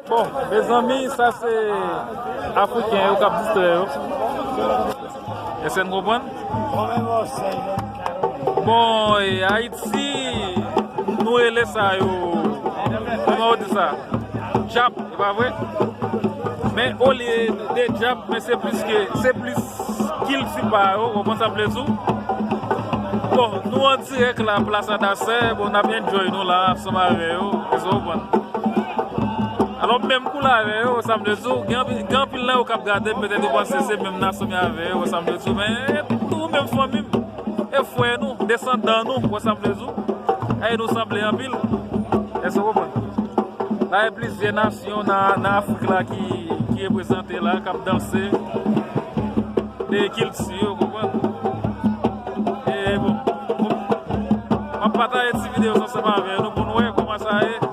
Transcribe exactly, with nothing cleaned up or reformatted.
Bon, mezanmi, sa se Afriken yo k ap distrè yo. Èske n konprann? Bon, e Ayiti, nou rele sa yo, kòman yo di sa? Djab, e pa vre? Men olye de djab, men se plis ke, se plis kilti pa yo, ou konprann sa m vle di w? Bon, nou an dirèk la, Plaza da Sé, bon, n ap enjoy nou la, ansanm avè yo, èske w konprann? Alò, menm koulè avè yo, sa m vle di w, gen anpil, gen anpil nan yo k ap gade m, petèt yo panse se menm nasyon m avè yo, sa m vle di w, men nou menm fanmi m, e frè nou, desandan nou, wè sa m vle di w, e nou sanble anpil, èske w konprann? La, gen plizyè nasyon nan, nan Afrik la ki, ki reprezante la, k ap danse de kilti yo, konprann? E bon, m ap pataje ti videyo sa ansanm avè nou pou n wè kòman sa ye.